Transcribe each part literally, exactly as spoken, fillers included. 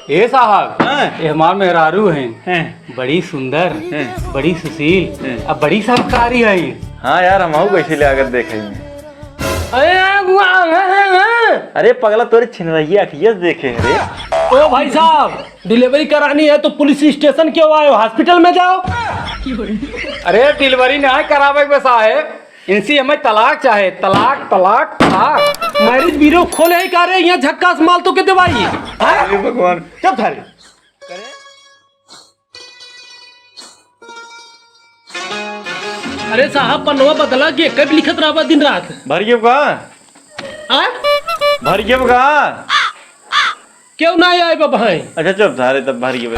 ए साहब, हाँ। ये हमार मेहरारू हैं। हैं। बड़ी सुंदर, हैं। बड़ी सुशील, हैं। अब बड़ी संस्कारी है। हाँ यार, हम कैसे ले आकर देखे हैं। अरे यार, वो आ, हाँ, हाँ, हाँ। अरे पगला, तोरे छिनरैया अखिया से देखे हैं रे। ओ भाई साहब, डिलीवरी करानी है तो पुलिस स्टेशन क्यों आए हो? हॉस्पिटल में जाओ। अरे डिलीवरी ना करावे बस आए, इनसे हमें तलाक चाहे, तलाक, तलाक, तलाक। मैरिज ब्यूरो खोले है का रे? यहाँ झक्कास माल तो के देवाई। हैं? हे भगवान, चुप थारे। अरे साहब, पन्नवा बदला के कब लिखत रहबा दिन रात? भर गियो का? आ? भर गियो का? क्यों ना आए बाबा हैं? अच्छा चुप थारे, तब भर गियो।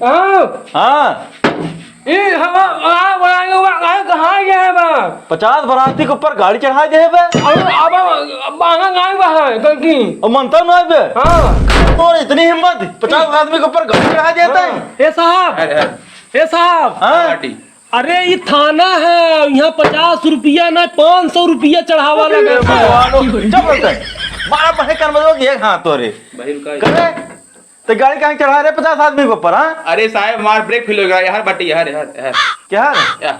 हाँ। हाँ। ए, हम, आ, बोलाएंगे, वो, आ, कहाँ गया है बा? पचास बराती के ऊपर गाड़ी चढ़ाए दे बे। अब, अब, अब, अब आना नहीं बा है, गलती। अब मनता नहीं बे। हाँ। तोर इतनी हिम्मत, पचास आदमी के ऊपर गाड़ी चढ़ाए देता है। हाँ। ए साहब, अरे, अरे। ए साहब। हाँ। पार्टी। अरे, ये थाना है, यहाँ पचास रुपया ना, पाँच सौ रुपया चढ़ावा अरे लगा। भगवान, चुप रहता है। मारा बहे कर मतलब एक हाथ तोरे। भाई रुका। करे? तो गाड़ी काहे चढ़ा रहे पचास आदमी के ऊपर, हाँ? अरे साहब, हमार ब्रेक फेल हो गया, यार बाटी, यार, यार, यार। क्या है? यार।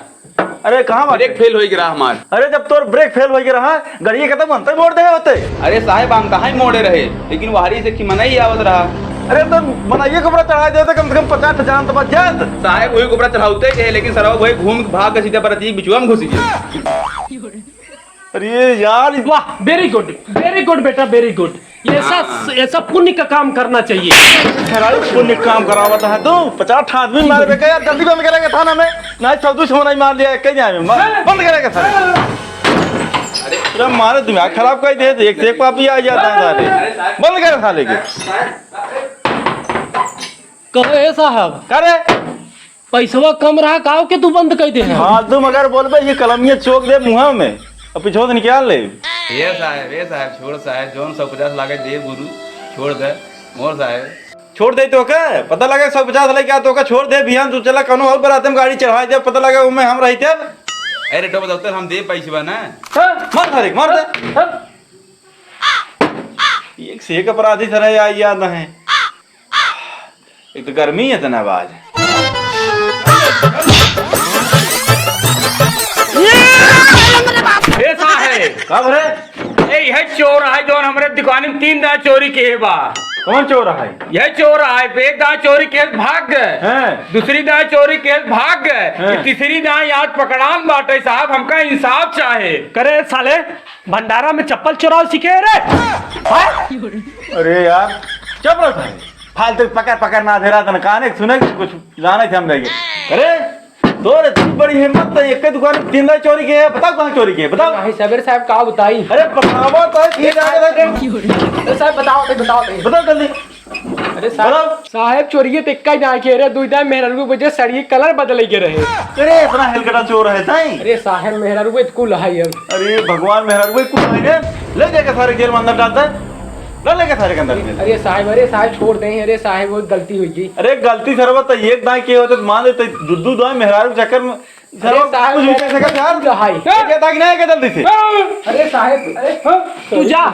अरे कहाँ बाटे? ब्रेक फेल हो गया हमार। अरे जब तोर ब्रेक फेल हो गया रहा, गाड़ी के तो बनते मोड़ दे होते। अरे साहब, हम कहाँ ही मोड़े रहे, लेकिन वहारी से कि मना ही आवत रहा। अरे तो मनाइए के ऊपर चढ़ा देते, कम से कम पचास ठे जान तो बच जात। साहब, वही के ऊपर चढ़ाते गए, लेकिन सरवा वही घूम के भाग के सीधा बरती बिचुआ में घुस गए। अरे यार, वाह, very good, very good बेटा, very good। ये ऐसा, हाँ। ऐसा पुण्य का काम करना चाहिए। खराब पुण्य काम करावत है तू। पचास ठा आदमी मारे बे, यार, जल्दी बंद करेगा थाना में। नहीं, चौदह सौ नहीं मार लिया, कहीं जाए में। मार, बंद करेगा थाना। अरे मारे दिमाग खराब कर दे, एक से एक पापी आ जाता है सारे। बंद कर साले के। कहो ए साहब। का रे? पैसवा कम रहा, काव के तू बंद कर दे है? फालतू मगर बोलबे, ये कलमिया चोक दे मुँहा में, और पीछे से निकाल ले। ए साहब, ए साहब, छोड़ साहब, जौन सौ पचास लागे दे गुरु, छोड़ दे, मोर साहब। छोड़ दे तो के, पता लगे सौ पचास लेके आ तो के छोड़ दे, बिहान तू चला कौनो और बरात में गाड़ी चढ़ाई दे, पता लगे उनमें हम रही थे। अरे तो बताओ, हम दे पैसवा ना। हाँ। मार सारे, मार दे। हाँ। एक से एक अपराधी सर है, या-, याद नहीं। एक तो गर्मी है इतना बाज। ए साहब। का भरे? ए, यह चोर है जौन हमरे दुकान में तीन दाँय चोरी किहे बा। कौन चोर है? यह चोर है, एक दाँय चोरी किहे भाग गए। हैं? दूसरी दाँय चोरी किहे भाग गए। हैं? ये तीसरी दाँय आज पकड़ान बाटे साहब, हमका इंसाफ चाहे। करे साले, भंडारा में चप्पल चोराव सीखे रे? हैं? अरे यार, चुप रहो सारे। फालतू पकड़ पकड़ ना दे रहा था ना, काने सुने कि कुछ जाने थे हम लेके। अरे, तोर इतनी बड़ी हिम्मत तो एक दुकान में तीन दाँय चोरी किहे है, बताओ कहाँ चोरी किहे है, बताओ। नहीं, सबेरे साहब का बताई? अरे, बताओ तो, ये क्या है? अरे साहब, बताओ, बताओ, बताओ। बताओ जल्दी। अरे साहब, बताओ। साहब, चोरी के तो इक्का ही दाँय किहे रे, दुई दाँय मेहरारू के वजह से साड़ी के कलर बदले के रहे। अरे, इतना हेलकटा चोर है ताई। अरे साहब, मेहरारू के कुल है अब। अरे भगवान, मेहरारू के कुल है रे। ले जाके सारे जेल में अंदर डाल दे। ले लेके सारे के अंदर में। अरे साहब, अरे साहब, छोड़ दे, अरे साहब, वो गलती हुई गई। अरे गलती सरवा तो एक दाँय किहे होते तो मान लेते, दू दू दाँय मेहरारू के चक्कर में अरे सरवा साहब, कुछ भी कर सकत यार। हाय। ये दाँय नहीं है जल्दी से। अरे साहब, अरे तू जा,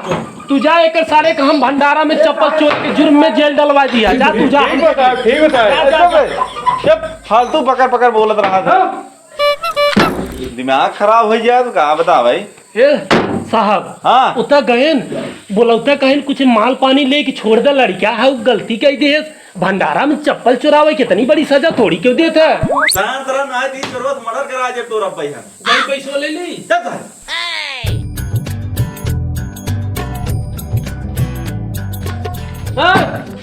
तू जा, एक सारे का हम भंडारा में चप्पल चोर के जुर्म में जेल डलवा दिया। जा तू जा। ठीक बता, ठीक बता। जा, जा, जा। जब फालतू पकड़ पकड़ बोलत रहा था। हाँ। दिमाग खराब हो गया तो का बता भाई। ए साहब, हाँ। उता गएन, बोलौता कहेन कुछ माल पानी लेके छोड़ दे, लड़का है, गलती कह दे, भंडारा में चप्पल चुरावे, कितनी बड़ी सजा थोड़ी क्यों देता है? सरान सरान ना दी जरूरत, मर्डर करा जे तोरा भाई हम। जाई पैसो ले ली। चल सर। हाँ,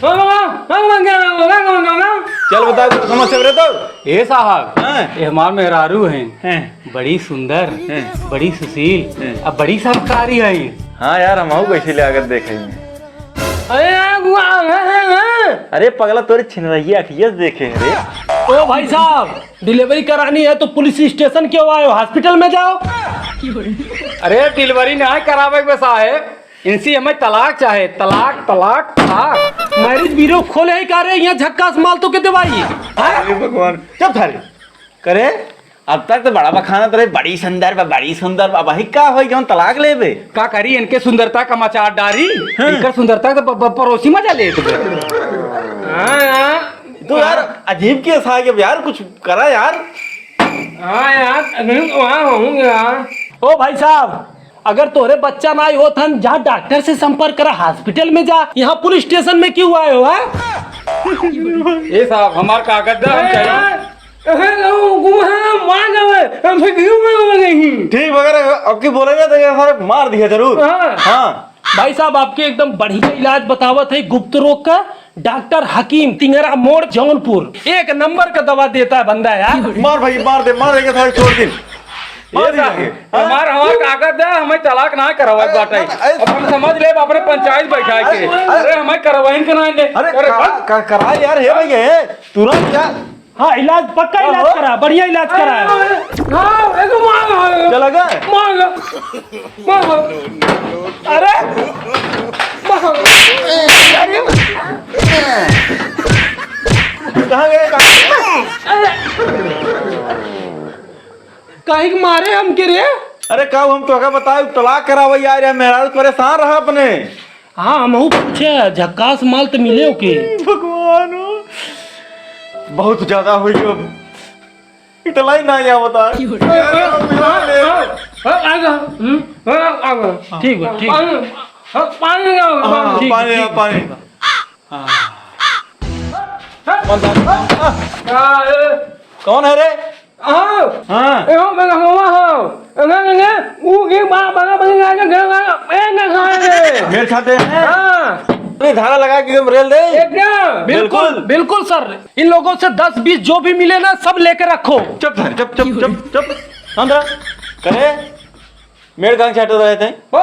हाँ, हाँ, हाँ, हाँ, हाँ, हाँ, हाँ। चल बता, कुछ समस्या रहे तो? ए साहब, हाँ। ये हमार मेहरारू हैं। हैं। बड़ी सुंदर, हैं। बड़ी सुशील, हैं। अब बड़ी संस्कारी है। हाँ यार, हम आऊ कैसे ले आकर देखे हैं। अरे यार, वो आ, आ, आ, आ। अरे पगला, तोरे छिनरैया अखिया से देखे हैं रे। ओ भाई साहब, डिलीवरी करानी है तो पुलिस स्टेशन क्यों आए हो? हॉस्पिटल में जाओ। अरे डिलीवरी ना करावे बस आए, इनसे हमें तलाक चाहे, तलाक, तलाक, तलाक। मैरिज ब्यूरो खोले है का रे? यहाँ झक्कास माल तो के देवाई। अरे भगवान, चुप थारे। करे, अब तक तो बड़ा बखानत रहे, बड़ी सुंदर बा, बड़ी सुंदर बा। भाई, का होई जौन तलाक लेबे? का करी, इनके सुंदरता का मचार डारी, हाँ। इनकर सुंदरता तो प-, प-, पड़ोसी मजा लेत बे। हाँ यार। तो यार, अजीब केस आ गया यार, कुछ करा यार। हाँ यार, नहीं तो वहाँ हूँ यार। ओ भाई साहब, अगर तोरे बच्चा ना होत हन, जा डॉक्टर से संपर्क करा, हॉस्पिटल में जा, यहाँ पुलिस स्टेशन में क्यों आए हो, हाँ? ए साहब, हमार कागज दा, हम अरे चली। यार, अरे, वो, वो, हाँ, मार जावे, हम फिर क्यों मारोगे नहीं? ठीक वगैरह, अब की बोलेगा तो ये सारे मार दिया जरूर। हाँ। हाँ। भाई साहब, आपके एकदम बढ़िया इलाज बतावत है गुप्त रोग का, डॉक्टर हकीम, तिंगरा मोड़, जौनपुर। एक नंबर का दवा देता है बंदा यार। मार भाई, मार दे, मार देगा, सारे छोड़ दे। मार ये दिया साहब, है। हाँ? हमार, हमार कागज दा, हमें तलाक ना करवाए अरे, बाटे। अरे, अब हम समझ ले, अपने पंचायत बैठा के। अरे, अरे, हमें करवाइन के ना दे। अरे, अरे, करा, बस। क-, करा यार, हे भैया, हे, तुरंत यार। हाँ, इलाज, पक्का हाँ, इलाज हाँ। करा, बढ़िया इलाज करा। हाँ, हाँ, हाँ, हाँ। चला गया? मार लो, मार लो। अरे, मार लो। अरे। कहाँ गए, कहाँ गए? अरे। काहे के मारे हमके रे? अरे का हम तोहका बताए, तलाक करावा यार, यार मेहरारू परेशान रहा अपने। हाँ, हमहू पूछे, झक्कास माल त मिले ओके। भगवान हो, बहुत ज्यादा हो गयो। इतना ही ना यहाँ बता। हाँ, हाँ, हाँ, आ गया। हम्म, हाँ, आ गया। ठीक बा, ठीक। पानी, हाँ, पानी लाओ, हाँ, पानी। ठीक, पानी, ठीक। पानी। हाँ। हाँ, ए। कौन है रे? हाँ। हाँ। ए, हो, मैं कहूँगा, हाँ। ए, नहीं, नहीं, नहीं, ऊ के बा-, बड़ा, बड़ा, बड़ा, बड़ा, ए, ना खाए रे। मेरे साथ है? हाँ। अरे, धारा लगा के एकदम रेल दे। एकदम। बिल्कुल, बिल्कुल। बिल्कुल सर। इन लोगों से दस बीस जो भी मिले ना, सब लेके रखो। चुप धर, चुप, चुप, चुप, चुप। अंदर। करे, मेड़ काहे छाटत रहे थे? हो?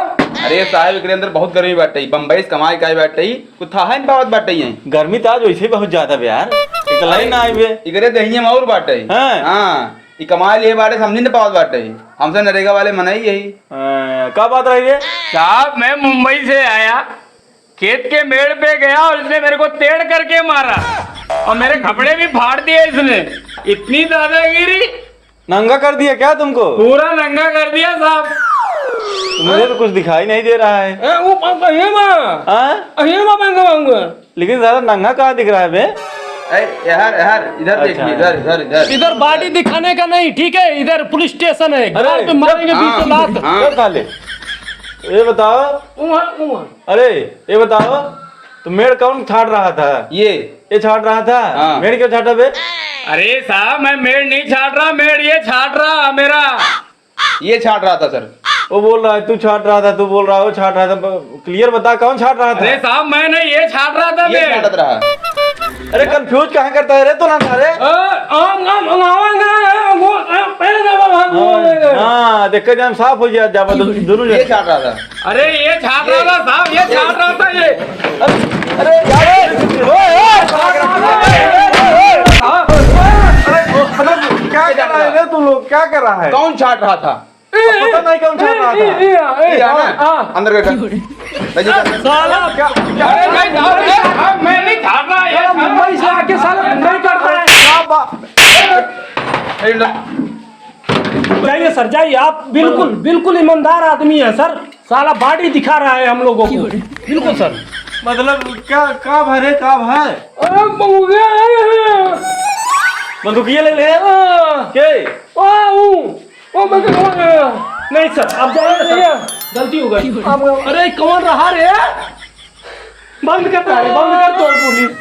अरे साहब, एकरे अंदर बहुत गर्मी बाटे, बम्बई से कमाई के आए बाटे, कुछ थाहे न पावत बाटे। गर्मी तो आज वैसे ही बहुत ज्यादा बे यार, इतना ही ना आई बे। एकरे देहिए में और बाटे। हाँ। हाँ, ई कमाई लिए बाटे, समझी न पावत बाटे। हमसे नरेगा वाले मनाई यही। हाँ, का बात रही रे? साहब, मैं मुंबई से आया, खेत के मेड़ पे गया और इसने मेरे को तेड़ करके मारा और मेरे कपड़े भी फाड़ दिए इसने। इतनी दादागिरी। नंगा कर दिया क्या तुमको? पूरा नंगा कर दिया साहब। मुझे तो कुछ दिखाई नहीं दे रहा है। ए, वो प-, प-, ये माँ। हाँ? ये माँ पहन के आऊंगा। लेकिन ज्यादा नंगा कहाँ दिख रहा है बे? ए, यार, यार, इधर देख, अच्छा। इधर, इधर, इधर। इधर body दिखाने का नहीं, ठीक है? इधर पुलिस स्टेशन है, अरे, गाल पे मारेंगे हाँ, बीसों लात। हाँ। चल साले, ये बताओ। उहाँ, उहाँ। अरे, ये बताओ, तो मेड़ कौन छाट रहा था? ये। ये छाट रहा था? हाँ। मेड़ क्यों छाटा बे? अरे साहब, मैं मेड़ नहीं छाट रहा, मेड़ ये छाट रहा मेरा। ये छाट रहा था सर। वो बोल रहा है, तू छाट रहा था, तू बोल रहा है, वो छाट रहा था। ब-, clear बता, कौन छाट रहा था? अरे साहब, मैं नहीं, ये छाट रहा था, ये मेड़। छाटत रहा। अरे confuse काहे करता है रे तू ना सारे? अ, हम, हम, हम आवांगे, वो, अ, पहले जावा, हम हाँ, बोलेंगे। हाँ, देख के जान साफ हो गया, जावा दो-, दोनों ये जन। छाट रहा था। अरे, ये छाट रहा था साहब, ये छाट रहा था ये। अरे, अरे, अरे, ओए, ओए, ओए, ओए, ओए, ओए। अरे, मतलब, क्या कर रहा है रे तू लोग? क्या कर रहा है? कौन छाट रहा था? अब पता नहीं कौन छाट रहा था। ये, ये, ये, ये, ये, ये, हाँ, हाँ। अंदर बैठा। ले जा। साला, क्या, क्या? अरे, मैं, मैं, मैं नहीं छाट रहा, ये साला छाट मुंबई से आके साला नहीं करता है। क्या बा-, ए, अंदर। जाइए सर, जाइए, आप बिल्कुल, बिल्कुल ईमानदार आदमी है सर। साला body दिखा रहा है हम लोगों को। बिल्कुल सर। मतलब क्या, का भरे, का भर? अरे बंदूकिया है। बंदूकिया ले ले। हाँ। के? आ, ऊ। ओ, मैं तो समझ गया। नहीं सर, आप जाइए सर। भैया। गलती हो गई। आप अरे कौन रहा रे? बंद कर सारे, बंद कर तोर पुलिस।